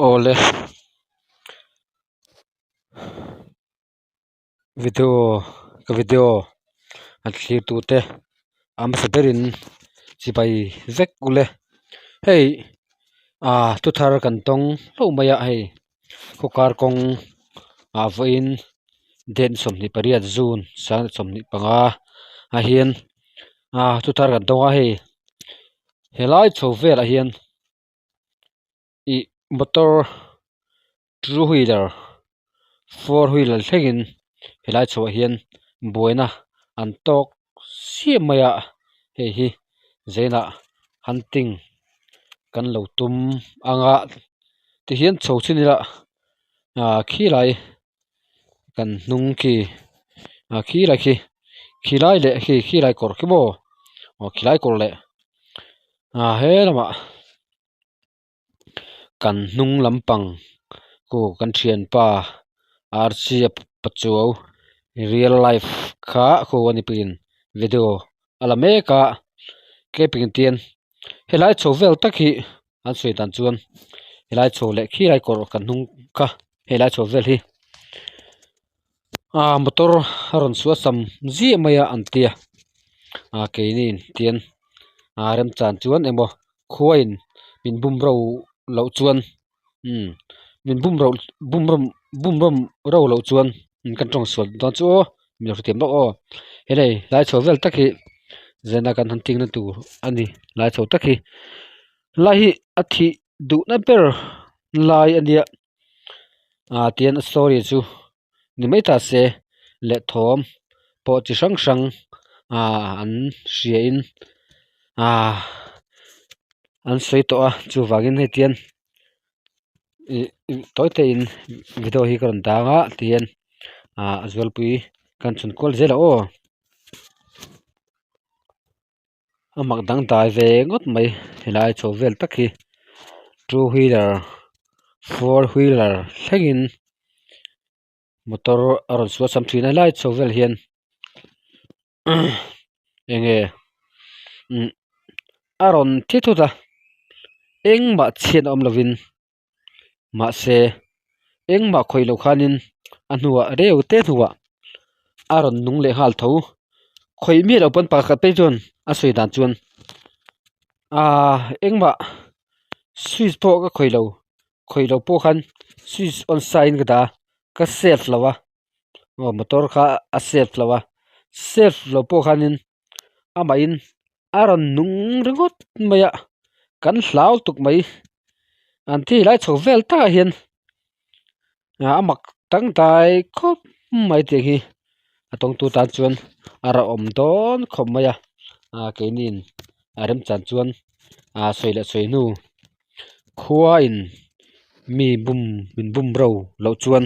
Awle video ka video a thlir tute a hmasa berin chibai vek ule hei ah thu thar kan tawng hlauh mai a hei khawkar kawng ah vawiin date 28 june 2025 ah hian ah thu thar kan tawng a hei helai chho velah hian. Ih motor two wheeler four wheeler thlengin helai chhoah hian buaina an tawk chiah mai a hei hi zainah hunting kan lo tum ang a tihian chho chin ila ah khilai kan hnung khi ah khilai khi khilai leh khi khilai kawr khi maw aw khilai kawr leh ah he lamah. Kan hnung lampang ku kan thianpa Archie Pachuau real life kha khu a ni pawhin video a la mek a camping tian helai chho vel tak hi an sawi dan chuan helai chho leh khilai kawr kan hnung kha helai chho vel hi ah motor a rawn suah sam ziah mai a an tia ah keini tian ah remchan chuan emaw khuain min bum ro loh chuan umm min bum ro bum rawm bum rawm ro loh chuan kan tawng sual dawn chu aw min lo hrethiam bawk aw helei lai chho vel tak hi zana kan han tingna tur a ni lai chho tak hi lai hi a thih duhna ber lai a nia ah tihian a story chu ni mai ta se leh thawm pawh chi hrang hrang ah an hria in ah an sawi tawh a chuvangin hei tihian ih tawi te in video hi ka rawn dang a tihian ah a zualpui kan chhun kual zel a aw. A mak dangdai ve ngawt mai helai chho vel tak hi two wheeler four wheeler thlengin motor a rawn sual sam thin a helai chho vel hian enge umm a rawn thi thut a engmah chhiat a awm lovin mahse engmah khawih loh khanin a hnuah reu te hnuah a rawn nung leh nghal tho khawih miah loh pawn pakhat phei chuan a sawi dan chuan ahh engmah switch pawh ka khawih lo khawih loh pawh khan switch on sa in ka dah a ka save lo a aw motor kha a save lo a save loh pawh khanin amahin a rawn nung ringawt mai a kan hlau tuk mai an thi lai chho vel takah hian a mak tangtai khawp mai tih hi a tawngtu tan chuan a rawh awm dawn khawp mai a ah keini a remchan chuan ah sawi leh sawi hnu khua in mi bum min bum ro loh chuan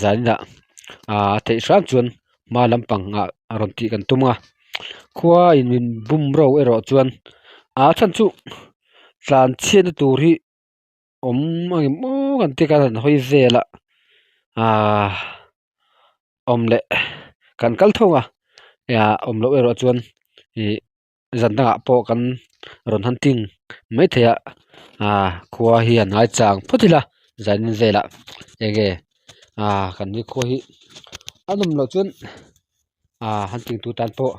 zaninah ah theih hram chuan hma lampang ah rawn tih kan tum a khua in min bum ro erawh chuan ah a chhan chu tlan chhiatna tur hi awm a ni maw kan tih khan an hawi vel a ahh awm leh kan kal thung a awm loh erawh chuan ih zan dangah pawh kan rawn han ting maithei a ah khua hi an ngaichang phawt ila zanin velah enge ah kan ni khua hi a nawm loh chuan ah han ting tur tan pawh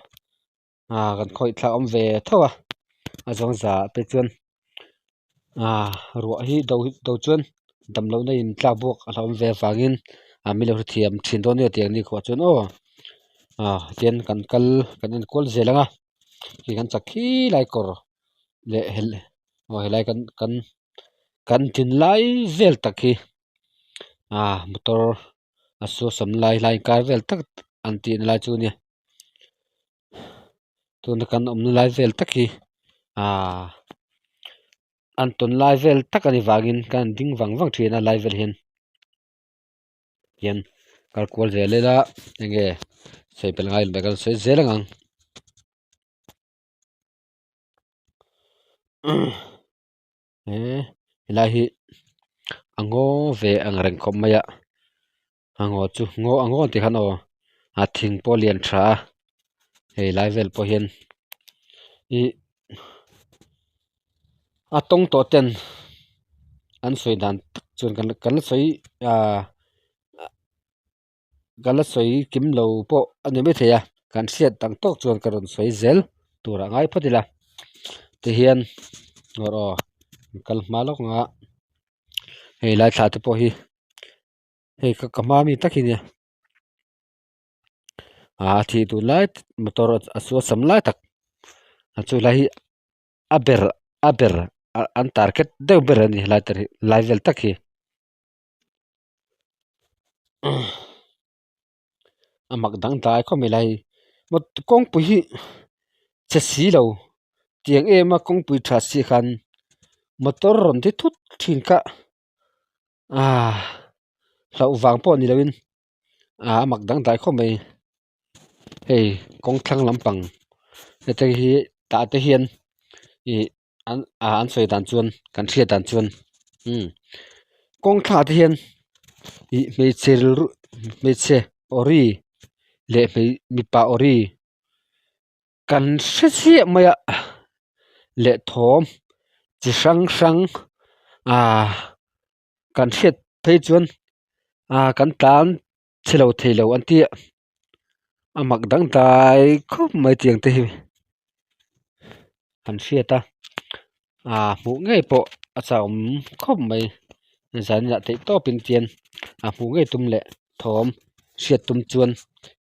ah kan khawih thlak awm ve tho a a zawng za te chuan ah ruah hi do do chuan dam lohna in tlak buak a hlauhawm ve avangin ah min lo hrethiam thin dawn nia tiang ni khuah chuan aw ah tian kan kal kan enkual zel ang a hei kan chak khi lai kawr leh aw helai kan kan kan din lai vel tak hi ah motor a saw sam lai lai kar vel tak an tih na lai chu a nia. Tuna kan awmna lai vel tak hi ahh an tawn lai vel tak a nih vangin kan han ding vang vang thin a lai vel hian hian kal kual zel ila enge sawi belh ngai lo kan sawi zel ang ang he helai hi a ngaw ve ang reng khawp mai a. A ngaw chu ngaw a ngaw tih khan aw a thing pawh a lian tha a hei lai vel pawh hian ih a tawng tawh ten an sawi dan tak chuan kan kan la sawi ahh ka la sawi kim lo pawh a ni maithei a kan hriat dang tawk chuan ka rawn sawi zel tur a ngai phawt ila tihian rawh aw kal hma lawk ang a hei lai thla te pawh hi hei ka ka hma mi tak hi nia ah a thih dun lai motor a suasam lai tak a chu lai hi a ber a ber an target deuh ber a ni helai te hi lai vel tak hi. A mak dangdai khawp mai lai kawngpui hi chhe si lo tiang em a kawngpui tha si khan motor rawn ti thut thin kha ah hlauh vang pawh ni loin ah a mak dangdai khawp mai hei kawng thlang lampang heta hi tah te hian ih an ah an sawi dan chuan kan hriat dan chuan umm kawng thla ah te hian ih hmeichhe rilru hmeichhe awri leh hmei mipa awri kan hre chiah mai a leh thawm chi hrang hrang ah kan hriat phei chuan ah kan tlan chhe lo thei lo an ti a a mak dangdai khawp mai tiang te hi han hriat a ah hmuh ngei pawh a chauhawm khawp mai zaninah theih tawpin tian a hmuh ngei tum leh thawm hriat tum chuan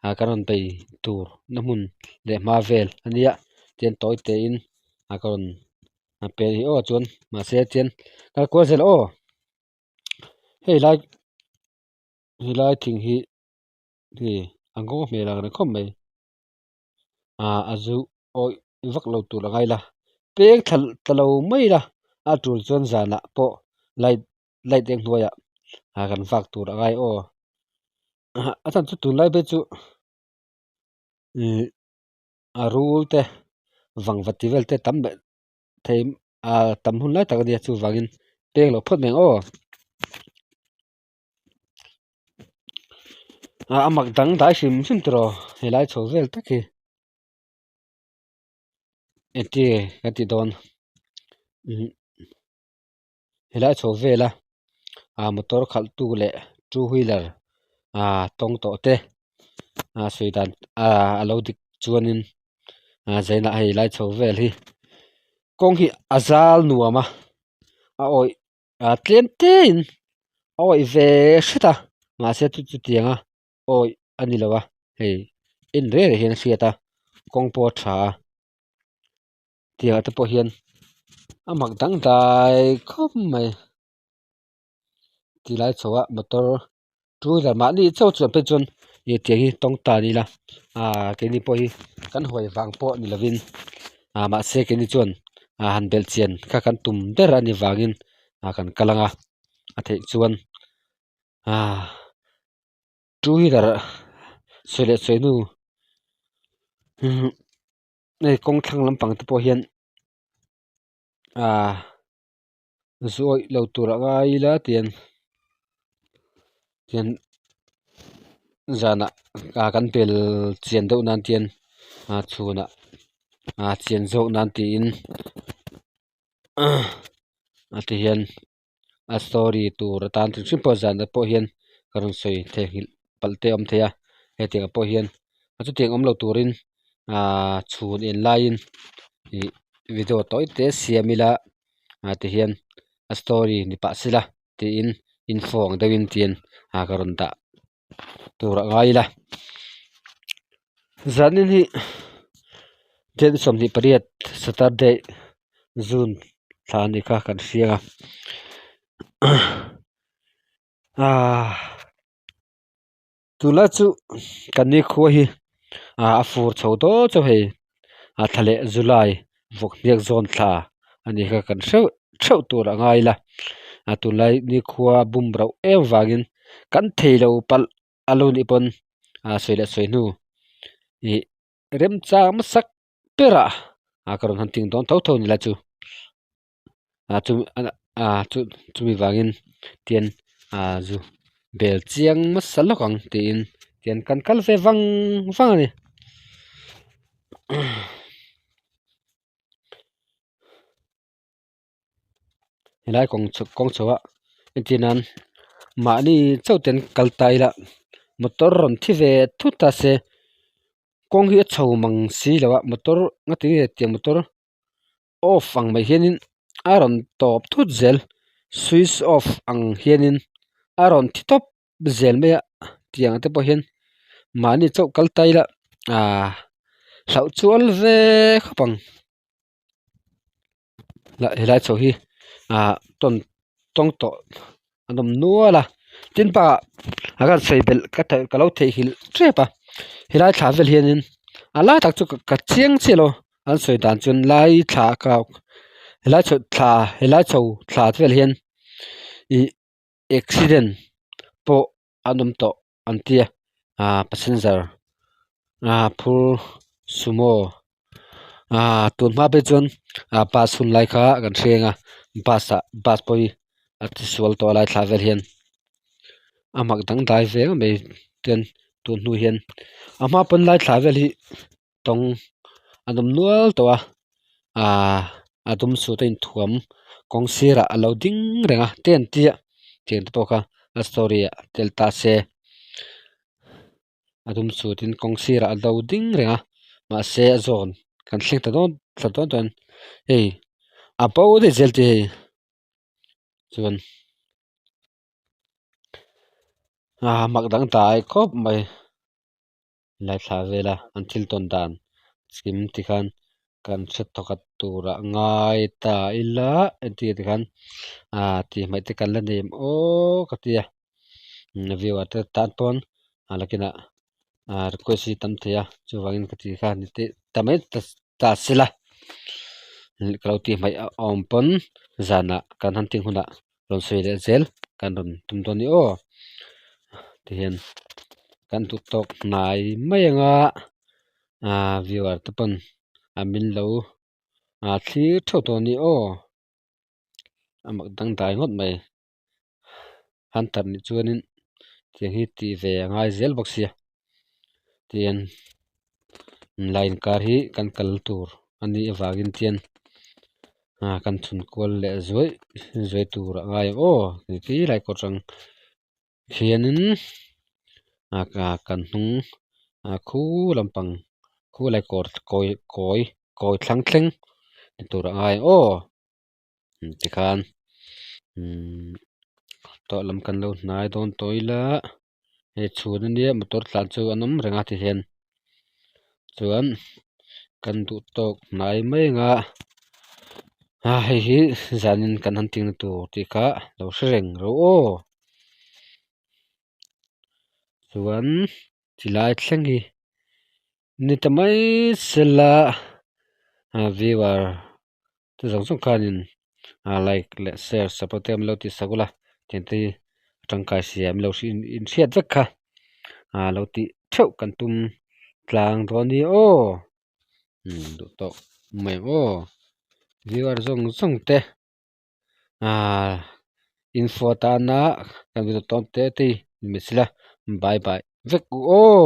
ah kan rawn bei tur na hmun leh hma vel a nia tian tawi te in a ka rawn pe a ni aw chuan mahse tian kal kual zel aw hei lai. Helai thing hi hei a ngaw hmel ang reng khawp mai ah a zu awih vak lo tur a ngai la peng thla ta lo mai la a tul chuan zanah pawh light light eng hnuaiah ah kan vak tur a ngai aw a chhan chu tunlai phei chu ihh a rul te vangvat tih vel te tam leh thei ah tam hun lai tak a nia chuvangin peng loh phawt mai ang aw. Ah a mak dang dai hrim hrim tiraw helai chho vel tak hi engti ka ti dawn umm helai chho vel a ah motor khalh tu leh two wheeler ah tawng tawh te ah sawi dan ah a lo dik chuanin ah zainah hei lai chho vel hi kawng hi a zal nuam a a awih. Ah tlem tein a awih ve hret a mahse chu chutiang a awih a ni lo a hei en reng reng hian a hriat a kawng pawh a tha a tiang ah te pawh hian a mak dangdai khawp mai ti lai chho a motor two wheeler mahni chauh chuan phei chuan ih tiang hi tawng ta ni ila ah keini pawh hi kan huai vang pawh ni lovin ah mahse keini chuan ah han belh chian kha kan tum ber a nih vangin ah kan kal ang a a theih chuan ah two wheeler sawi leh sawi hnu hei kawng thlang lampang te pawh hian ah. Zu awih lo tur a ngai ila tian tian zanah ah kan bel chian deuh nan tian ah chhunah ah chian zawk nan tiin a ti hian a story tur atan hrim hrim pawh zanah pawh hian ka rawn sawi theihnghilh palh te a awm thei a hetiang ah pawh hian a chutiang awm lo turin ah chhun en laiin ih video tawi te siam ila ah ti hian a story ni pah sela tiin info ang deuhin tian ah ka rawn dah tur a ngai ila zanin hi date 28 saturday june thla a nih kha kan hria a ah. Tunlai chu kan nikhua hi ah a fur chho dawn chauh hei a thla leh July vawk hniak zawn thla a ni kha kan hreuh theuh tur a ngai ila a tunlai nikhua bum rauh em vangin kan thei lo palh a lo nih pawn a sawi leh sawi hnu ih remchang hmasak berah a ka rawn han ting dawn tho tho ni la chu. Ah chu ah chu chumi vangin tian ah zu bel chiang nasa lawk ang tiin tian kan kal ve vang vang a ni. Helai kawng chho kawng chho ah. Entir nan mahni chauh ten kal ta ila motor rawn thi ve thut ta se kawng hi a chho mang si lo a motor nga ti nge tiang motor off ang mai hianin a rawn tawp thut zel switch off ang hianin a rawn thi tawp zel mai a tiang te pawh hian mahni chauh kal ta ila ahh hlauh chual ve khawp ang helai chho hi ahh tawn tawng tawh an awm nual a tin bakah a kan sawi belh ka theih ka lo theihnghilh tep a helai thla vel hianin a lai tak chu ka chiang chiah lo an sawi dan chuan lai thla ka helai chho thla helai chho thla vel hian ih accident pawh an awm tawh an tia ah passenger ah phur sumo ah tun hma phei chuan ah bus hun lai kha kan hriang a bus ah bus pawh hi a ti sual tawh a lai thla vel hian a mak dangdai zel mai chuan tun hnu hian a hma pawn lai thla vel hi tawng an awm nual tawh a ahh a dum suit a inthuam kawng sirah a lo ding reng a te an tia tiang te pawh kha a story ah tel ta se a dum suit in kawng sirah a lo ding reng a mahse a zawn kan thleng ta dawn thla dawn dawn hei a bo daih zel te hei chuan. Ah mak dangdai khawp mai. Lai thla vela an thil tawn dan chim tikhan kan hre thawkhat turah ngai ta ila entir tikhan ah tih hmaih te kan la nei em aw ka ti a view ah te tan pawn a lakinah ah request hi tam thei a chuvangin ka ti kha ni teh ta mai ta sela ka lo tih hmaih a awm pawn zanah kan han ting hunah. Rawn sawi leh zel kan rawn tum dawn ni aw tihian kan duh tawk hnai mai anga ah viewer te pawn a min lo ah thlir theuh tawh ni aw a mak dangdai ngawt mai hunter nih chuanin tiang hi tih ve a ngai zel bawk sia tihian line kar hi kan kal tur a nih avangin tian. Ah kan chhun kual leh zuai zuai tur a ngai ang aw ti ti lai kawt rang khianin ah kan hnung ah khu lampang khu lai kawr kawi kawi kawi thlang thleng ni tur a ngai ang aw tikhan umm tawh lam kan lo hnai dawn tawh ila hei chhun ania motor tlan chu an awm reng a tihian chuan kan duh tawk hnai mai anga a hei hi zanin kan han tingna tur tih kha lo hre reng rawh aw chuan chilai thleng hi ni ta mai sela viewer te zawng zawng khanin like leh share support te an lo tih sak ula tiang te hi a tangkai sia an lo inhriat vek kha lo tih theuh kan tum tlang dawn a ni aw duh tawh mai ang aw viewer zawng zawng te info atana kan video tawn te te hi ni mai sela bye bye vek u aw.